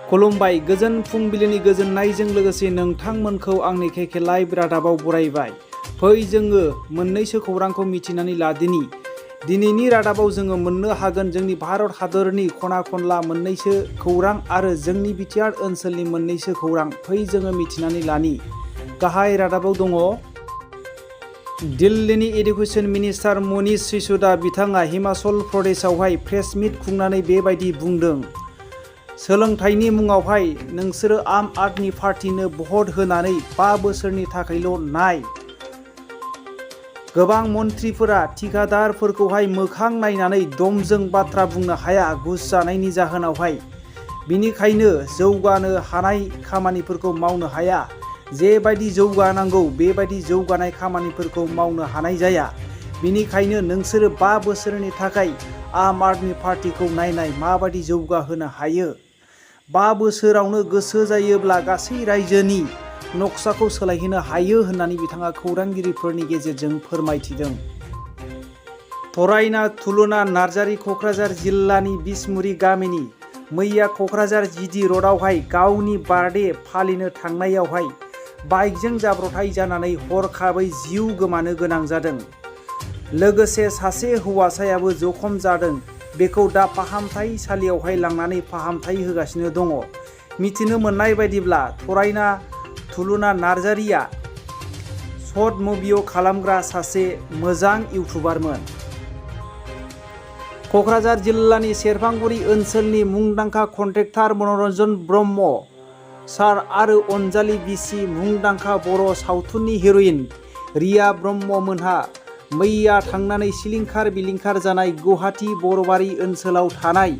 खुलुमबाय गोजोन फुंबिलिनि गोजोननायजों लोगोसे नोंथांमोनखौ आंनि केके लाइभ रादाबाव बरायबाय। फै जोङो मोननैसो खौरांखौ मिथिनानै लादिनि। दिनैनि रादाबाव जोङो मोननो हागोन जोंनि भारत हादरनि खना खनला मोननैसो खौरां आरो जोंनि बिटिआर ओनसोलनि मोननैसो खौरां। फै जोङो मिथिनानै लानि। गाहाय रादाबाव दङ दिल्लीनि एडुकेशन मिनिस्टार मनीष सिसोदिया बिथाङा हिमाचल प्रदेशआवहाय प्रेस मिट खुंनानै बेबायदि बुंदों। सोलोंथाइनि मुङावहाय नोंसोरो आम आदमी पार्टीनो भट होनानै 5 बोसोरनि थाखायल' नाय। गोबां मन्थ्रिफोरा थिकादारफोरखौहाय मोखां नायनानै दमजों बाथ्रा बुंनो हाया घुस जानायनि जाहोनावहाय। बिनिखायनो जौगानो हानाय खामानिफोरखौ मावनो हाया। जेबायदि जौगानांगौ बेबायदि जौगानाय खामानिफोरखौ मावनो हानाय जाया। बिनिखायनो नोंसोरो 5 बोसोरनि थाखाय आम आदमी पार्टीखौ नायनाय माबायदि जौगाहोनो हायो। 5 बोसोरावनो गोसो जायोब्ला गासै रायजोनि नक्साखौ सोलायहोनो हायो होननानै बिथाङा खौरांगिरिफोरनि गेजेरजों फोरमायथिदों। थरायना थुलुना नार्जारी क'क्राझार जिल्लानि बिसमुरि गामिनि मैया क'क्राझार जीडी र'डआवहाय गावनि बार्थडे फालिनो थांनायावहाय बाइकजों जाब्रबथाय जानानै हरखाबै जिउ गोमानो गोनां जादों। लोगोसे सासे हौवासायाबो जखम जादों। बेखौ दा फाहामथायसालियावहाय लांनानै फाहामथाय होगासिनो दङ। मिथिनो मोननाय बायदिब्ला थरायना थुलुना नार्जारीया शर्ट मुभियाव खालामग्रा सासे मोजां इउटुबारमोन। क'क्राझार जिल्लानि सेरफांगुरि ओनसोलनि मुंदांखा कन्ट्रेक्टर मनरन्जन ब्रह्म सार आरो अनजालि बिसि मुंदांखा बर' सावथुननि हिर'इन रिया ब्रह्म मोनहा मैया थांनानै सिलिंखार बिलिंखार जानाय गुवाहाटी बरबारि ओनसोलाव थानाय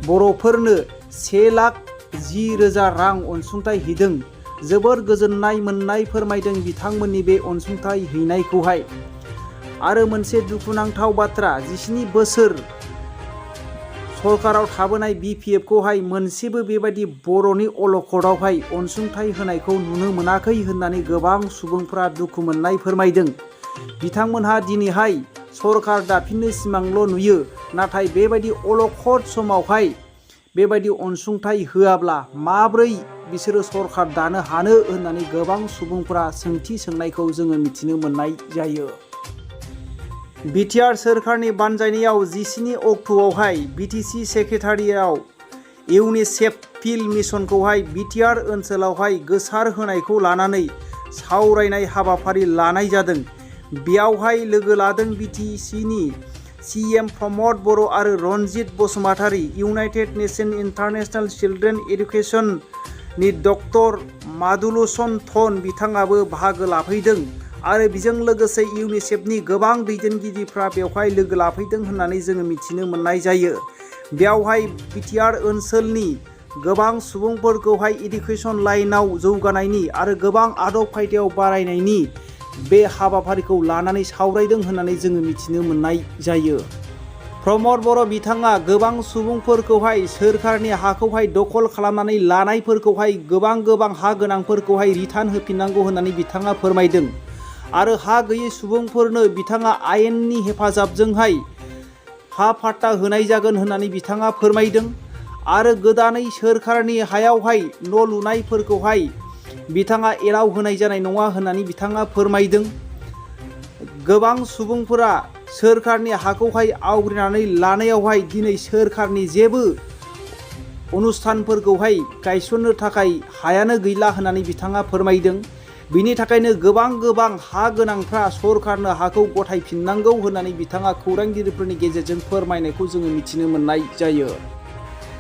बर'फोरनो 1,10,000 रां अनसुंथाइ हैदों। जोबोर गोजोननाय मोननाय फोरमायदों बिथांमोननि बे अनसुंथाइ हैनायखौहाय। आरो मोनसे दुखुनांथाव बाथ्रा 17 बोसोर सरकाराव थाबोनाय BPF-खौहाय मोनसेबो बेबायदि बर'नि अलखदावहाय अनसुंथाइ होनायखौ नुनो मोनाखै होननानै गोबां सुबुंफ्रा दुखु मोननाय फोरमायदों। बिथांमोनहा दिनैहाय सरकार दाफिननो सिमांल' नुयो। नाथाय बेबायदि अलखद समावहाय बेबायदि अनसुंथाइ होआब्ला माब्रै बिसोरो सरकार दानो हानो होननानै गोबां सुबुंफ्रा सोंथि सोंनायखौ जोङो मिथिनो मोननाय जायो। बिटिआर सोरखारनि बानजायनायाव 17 अक्ट'आवहाय BTC सेक्रेटारियेटआव इउनिसेफ फिल्ड मिशनखौहाय बिटिआर ओनसोलावहाय गोसार होनायखौ लानानै सावरायनाय हाबाफारि लानाय जादों। बेयावहाय लोगो लादों BTCनि CM प्रमद बर' आरो Ranjit Basumatary, united nation international children एडुकेशननि डक्टर मादुलुसन थन बिथाङाबो बाहागो लाफैदों। आरो बेजों लोगोसे इउनिसेफनि गोबां दैदेनगिरिफ्रा बेवहाय लोगो लाफैदों होननानै जोङो मिथिनो मोननाय जायो। बेयावहाय बिटिआर ओनसोलनि गोबां सुबुंफोरखौहाय इडुकेसन लाइनाव जौगानायनि आरो गोबां आदब खायदायाव बारायनायनि बे हाबाफारिखौ लानानै सावरायदों होननानै जोङो मिथिनो मोननाय जायो। प्रमद बर' बिथाङा गोबां सुबुंफोरखौहाय सोरखारनि हाखौहाय दखल खालामनानै लानायफोरखौहाय गोबां हा गोनांफोरखौहाय रिटार्न होफिननांगौ होननानै बिथाङा फोरमायदों। आरो हा गैयै सुबुंफोरनो बिथाङा आयेननि हेफाजाबजोंहाय हा पाट्टा होनाय जागोन होननानै बिथाङा फोरमायदों। आरो गोदानै सोरखारनि हायावहाय न' लुनायफोरखौहाय बिथाङा एलाउ होनाय जानाय नङा होननानै बिथाङा फोरमायदों। गोबां सुबुंफोरा सोरखारनि हाखौहाय आवग्रिनानै लानायावहाय दिनै सोरखारनि जेबो अनुस्थानफोरखौहाय गायसननो थाखाय हायानो गैला होननानै बिथाङा फोरमायदों। बिनि थाखायनो गोबां हा गोनांफ्रा सरखारनो हाखौ गथायफिननांगौ होननानै बिथाङा खौरांगिरिफोरनि गेजेरजों फोरमायनायखौ जोङो मिथिनो मोननाय जायो।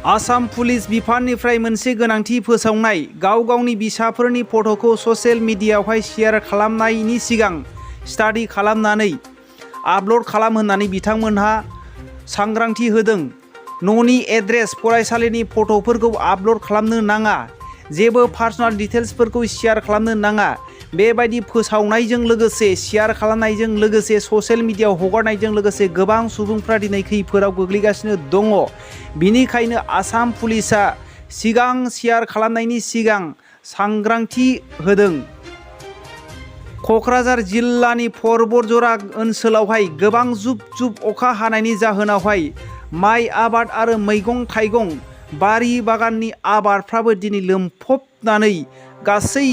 आसाम पुलिस बिफाननिफ्राय मोनसे गोनांथि फोसावनाय गाव गावनि फिसाफोरनि फट'खौ ससियेल मिडियायावहाय शेयार खालामनायनि सिगां स्टाडि खालामनानै आपल'ड खालाम होननानै बिथांमोनहा सांग्रांथि होदों। न'नि एड्रेस फरायसालिनि फट'फोरखौ आपल'ड खालामनो नाङा। जेबो पार्सनेल डिटेल्सफोरखौ शेयार खालामनो नाङा। बेबायदि फोसावनायजों लोगोसे शेयार खालामनायजों लोगोसे ससियेल मिडियायाव हगारनायजों लोगोसे गोबां सुबुंफ्रा दिनै खैफोदाव गोग्लैगासिनो दङ। बिनिखायनो आसाम पुलिसा सिगां शेयार खालामनायनि सिगां सांग्रांथि होदों। क'क्राझार जिल्लानि परबतजरा ओनसोलावहाय गोबां जुब जुब अखा हानायनि जाहोनावहाय माइ आबाद आरो मैगं थाइगं बारि बागाननि आबादफ्राबो दिनै लोमफबनानै गासै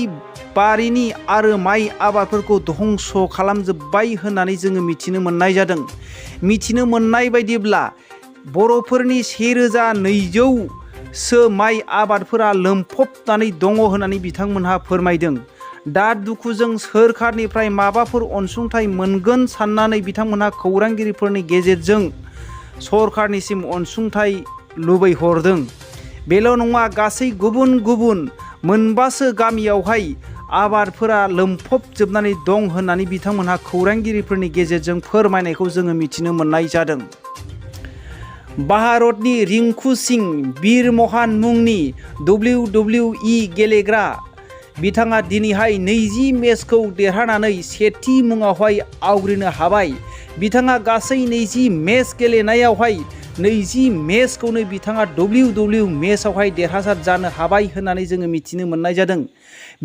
बारिनि आरो माइ आबादफोरखौ धंस खालामजोब्बाय होननानै जोङो मिथिनो मोननाय जादों। मिथिनो मोननाय बायदिब्ला बर'फोरनि 1200सो माइ आबादफोरा लोमफबनानै दङ होननानै बिथांमोनहा फोरमायदों। दा दुखुजों सोरखारनिफ्राय माबाफोर अनसुंथाइ मोनगोन साननानै बिथांमोनहा खौरांगिरिफोरनि गेजेरजों सरखारनिसिम अनसुंथाइ लुबैहरदों। बेल' नङा, गासै गुबुन गुबुन मोनबासो गामियावहाय आबादफोरा लोमफबजोबनानै दं होननानै बिथांमोनहा खौरांगिरिफोरनि गेजेरजों फोरमायनायखौ जोङो मिथिनो मोननाय जादों। भारतनि रिंकु सिं बीर महान मुंनि WWE गेलेग्रा बिथाङा दिनैहाय 20 मेचखौ देरहानानै सेथि मुङावहाय आवग्रिनो हाबाय। बिथाङा गासै 20 मेच गेलेनायावहाय 20 मेचखौनो बिथाङा WWE मेचआवहाय देरहासार जानो हाबाय होननानै जोङो मिथिनो मोननाय जादों।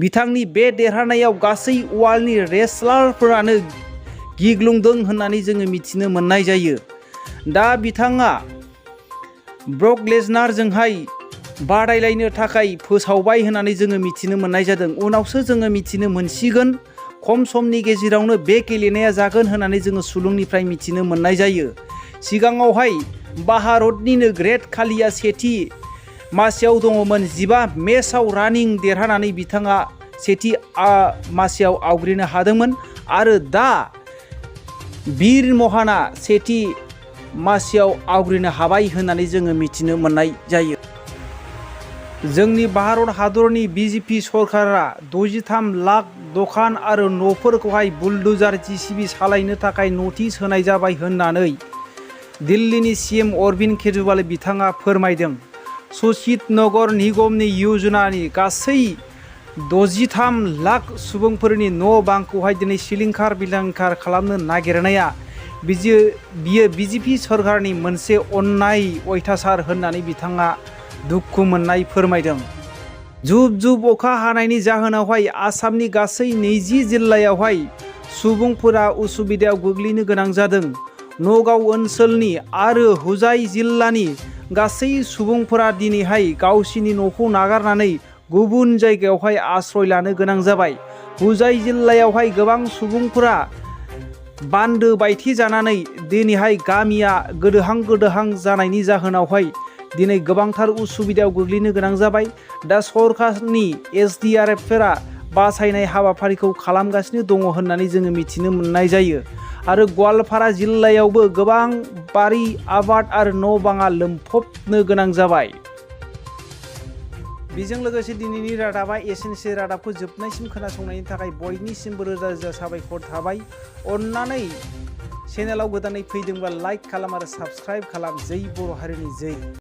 बिथांनि बे देरहानायाव गासै वर्ल्डनि रेसलारफोरानो गिग्लुंदों होननानै जोङो मिथिनो मोननाय जायो। दा बिथाङा ब्रक लेसनारजोंहाय बादायलायनो थाखाय फोसावबाय होननानै जोङो मिथिनो मोननाय जादों। उनावसो जोङो मिथिनो मोनसिगोन। खम समनि गेजेरावनो बे गेलेनाया जागोन होननानै जोङो सुलुंनिफ्राय मिथिनो मोननाय जायो। सिगाङावहाय भारतनिनो ग्रेट खालिया सेथि मासियाव दङमोन। 15 मेचआव रानिं देरहानानै बिथाङा सेथि मासियाव आवग्रिनो हादोंमोन आरो दा बीर महाना सेथि मासियाव आवग्रिनो हाबाय होननानै जोङो मिथिनो मोननाय जायो। जोंनि भारत हादरनि BJP सरकारा 63 लाख दखान आरो न'फोरखौहाय बुलडुजार JCB सालायनो थाखाय नटिस होनाय जाबाय होननानै दिल्लीनि CM अरविंद केजरीवाल बिथाङा फोरमायदों। सुचित नगर निगमनि योजनानि गासै 63 लाख सुबुंफोरनि न' बांखौहाय दिनै सिलिंखार बिलिंखार खालामनो नागिरनाया बियो BJP सरकारनि मोनसे अन्याय अयथासार होननानै बिथाङा दुखु मोननाय फोरमायदों। जुब जुब अखा हानायनि जाहोनावहाय आसामनि गासै 20 जिल्लायावहाय सुबुंफोरा उसुबिदायाव गोग्लैनो गोनां जादों। नगाव ओनसोलनि आरो हुजाइ जिल्लानि गासै सुबुंफोरा दिनैहाय गावसिनि न'खौ नागारनानै गुबुन जायगायावहाय आश्रय लानो गोनां जाबाय। हुजाइ जिल्लायावहाय गोबां सुबुंफोरा बान्दो बायथि जानानै दिनैहाय गामिया गोदोहां जानायनि जाहोनावहाय दिनै गोबांथार उसुबिदायाव गोग्लैनो गोनां जाबाय। दा सरकारनि SDRFफोरा बासायनाय हाबाफारिखौ खालामगासिनो दङ होननानै जोङो मिथिनो मोननाय जायो। आरो गवालपारा जिल्लायावबो गोबां बारि आबाद आरो न' बाङा लोमफबनो गोनां जाबाय। बेजों लोगोसे दिनैनि रादाबा एसेनोसै। रादाबखौ जोबनायसिम खोनासंनायनि थाखाय बयनिसिमबो रोजा रोजा साबायखर थाबाय। अन्नानै चेनेलाव गोदानै फैदोंबा लाइक खालाम आरो साबस्क्राइब खालाम। जै बर' हारिनि जै।